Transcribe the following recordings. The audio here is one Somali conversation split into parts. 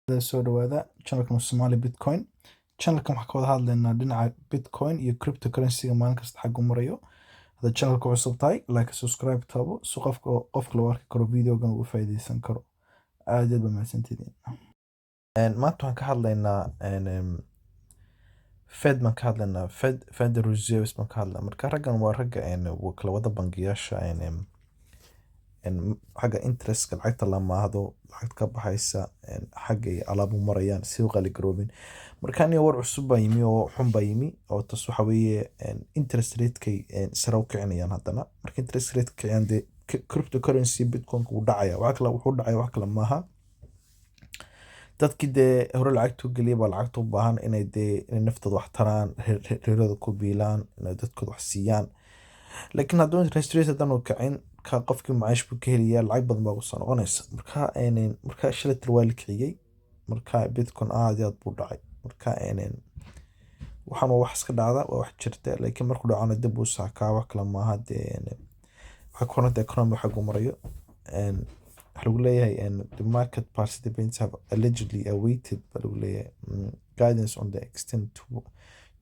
Soo dhawaada channelkan Somali Bitcoin. Channelkan waxaan ka wada hadlaynaa dhinaca Bitcoin iyo cryptocurrency-ga maalin kasta xaggu marayo. Haddaad channelka cusub tahay, like, subscribe taabo si qofka qofka loo arki karo videogan uga faa'iidaysan karo. Aad iyo aad baa mahadsantihiin. Maanta waxaan ka hadlaynaa Fed baan ka hadlaynaa, Federal Reserves baan ka hadlaynaa. Marka raggan waa ragga kala wada bangiyaasha xagga interestka, lacagta la amaahdo, lacagta ka baxaysa, xagga ay alaabu marayaan si u qaali garoobin. Marka aniga war cusub baa yimi oo xun baa yimi, oo tas waxa weeye interest rate-kay sare u kicinayaan haddana. Marka interest rate kiciyaan, dee cryptocurrency Bitcoin-ka wuu dhacaya. Waxa kale wuxuu dhacaya wax kale maaha, dadkii dee hore lacagta u geliyay baa lacagta u baahan inay dee inay naftooda wax taraan, reerahooda ku biilaan, inay dadkooda wax siiyaan. Laakiin hadduu interest rate haddaan u kicin ka, qofkii macaash buu ka helayaa, lacag badan baa kusoo noqonaysa. Marka shalay waa la kiciyey, marka Bitcoin aad iyo aad buu dhacay. Marka waxaan waa wax iska dhacda, waa wax jirta, laakiin markuu dhacona dib uu saakaa. Wax kale maaha, dee waxay ku xirantay economy xaggu marayo. Waxaa lagu leeyahay the market participants have allegedly awaited, baa lagu leeyahay, guidance on the extent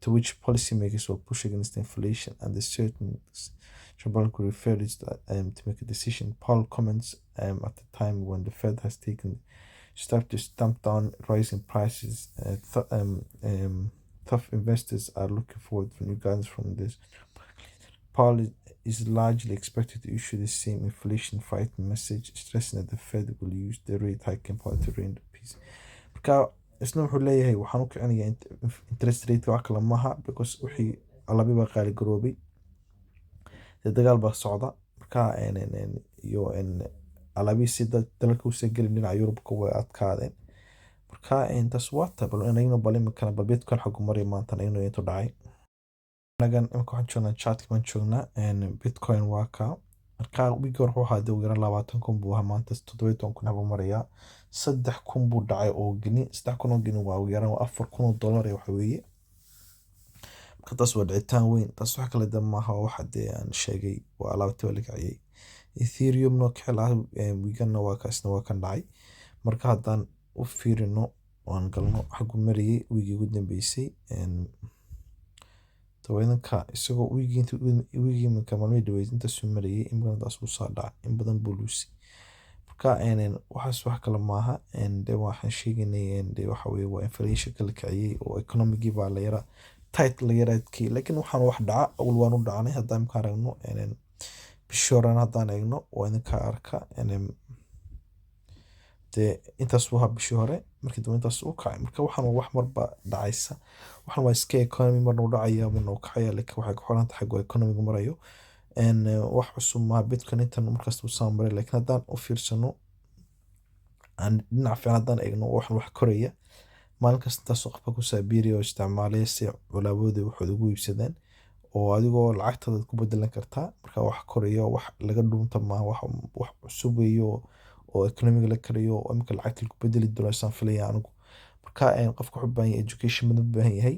to which policymakers will push against inflation and the certain central bank referred to make a decision. Powell comments at the time when the Fed has taken step to stamp down rising prices. Tough investors are looking forward for new guidance from this. Powell is largely expected to issue the same inflation fighting message, stressing that the Fed will use the rate hiking power to rein the pace. Marka isna wuxuu leeyahay waxaan u kicinayaa interest rate, wax kale maaha, because wixii alabi baa qaali garoobay, dee dagaal baa socda. Marka iyo alaabihii si dalalka usoo gelin dhinaca Yurubka way adkaadeen. Marka intaas waa ta bal inagno, bal iminkana bal Bitcoin xagu maray maanta inagno intuu dhacay. Anagan imika waxaan joognaa chartka baan joognaa. Bitcoin waa ka marka wiigi hore wuxuu ahaa dee ugu yaraan 20,000 buu ahaa, maanta 17,000 buu marayaa. 3,000 buu dhacay oo geni. 3,000 oo geni waa ugu yaraan waa $4,000 waxa weeye. Marka taas waa dhicitaan weyn. Taas wax kale de maaha, waa waxa dee aan sheegay, waa alaabtii waa la kaciyay. Ethereum no kici lahaa wiiganna waa kaasna waa kan dhacay. Marka haddaan u fiirino oon galno xaggu marayay wiigii ugu dambeysay, tobanka isagoo wiigii intuu wiigii iminka maalmihii dhaweyd intaasuu marayay, in badan taas uu soo dhacay, in badan buu luusay. Marka waxaas wax kale maaha, de waxaan sheegaynay, de waxa weeye waa inflation la kiciyay oo economigii baa la yara tight la yara adkeeyay. Laakiin waxaan wax dhaca awal waan u dhacnay. Haddaan imika aragno bishii horena haddaan eegno, waa idinka arka, dee intaas buu ahaa bishii hore, markii dambe intaas uu kacay. Marka waxaan waa wax marba dhacaysa, waxaan waa iska economy, marna uu dhacaya, marna uu kacaya, laakiin waxay ku xiran tahay xagga economiga marayo. Wax cusub maaha Bitcoin intan markasta uu saan maray. Laakiin haddaan u fiirsano aan dhinac fiican haddaan eegno, waxan wax koraya maalin kasta intaasoo qofka ku saabiiraya oo isticmaalaya si culaabooda waxooda ugu iibsadaan, oo adigoo lacagtaada ku bedelan kartaa. Marka wax koraya, wax laga dhuunta maaha, wax cusub weeye oo economiga la karayo oo imika lacagta lagu bedeli doono saan filaya anigu. Marka qofka wuxuu u baahan yahay education badan u baahan yahay.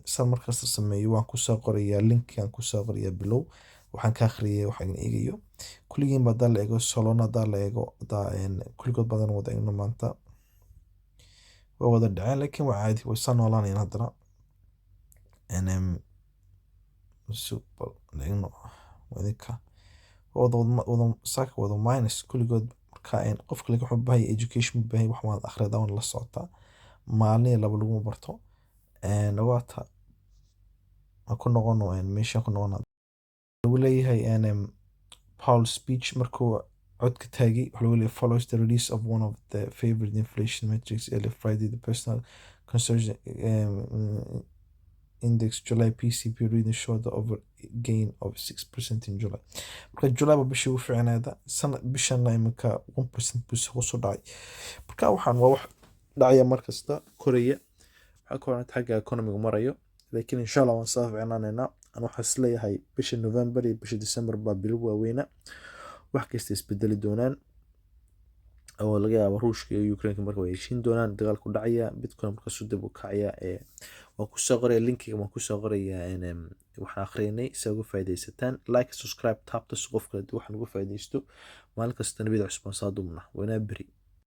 Saan markasta sameeyo, waan kusoo qorayaa linkigan, kusoo qorayaa below waxaan ka akhriyay, waxaan eegayo kulligiin ba. Haddaan la eego Solana, haddaan la eego haddaa kulligood badan wada eegno, maanta way wada dhaceen, laakiin waa caadi, way soo noolaanayaan haddana. Bal eegno idinka wada saaka wada minus kulligood. Marka qofka laakiin wuxuu u baahan yahay education buu u baahan yahay, wax waad akhridaa, waana la socotaa, maalin iyo laba laguma barto. Waata aan ku noqono meeshaan ku noqono. Lagu leeyahay Powell speech markuu codka taagay, waxaa lagu leeyahay follows the release of one of the favorite inflation metrics early Friday, the personal consumption index July PCE reading showed the over gain of 6% in July. Marka July ba bishii ugu fiicnaada sana, bishana iminka 1% buu hoos u dhacay. Marka waxaan waa wax dhacaya mar kasta koraya, waxaa ka waran xagga economiga marayo. Laakiin insha Allah waan soo fiicnaanaynaa. Aan waxaa is leeyahay bisha November iyo bisha December baa bilo waaweyna, wax kasta isbedeli doonaan, oo laga yaabo Ruushka iyo Ukraine marka way heshiin doonaan, dagaalku dhacaya, Bitcoin markaasuu dib u kacaya. Ee waan kusoo qoraya linkiga, waan kusoo qorayaa waxaan akhriyanay si uga faa'iidaysataan. Like, subscribe taabta si qof kale waxaan uga faa'iidaysto. Maalin kasta nabiyada cusub aan saa duubna waynaa beri.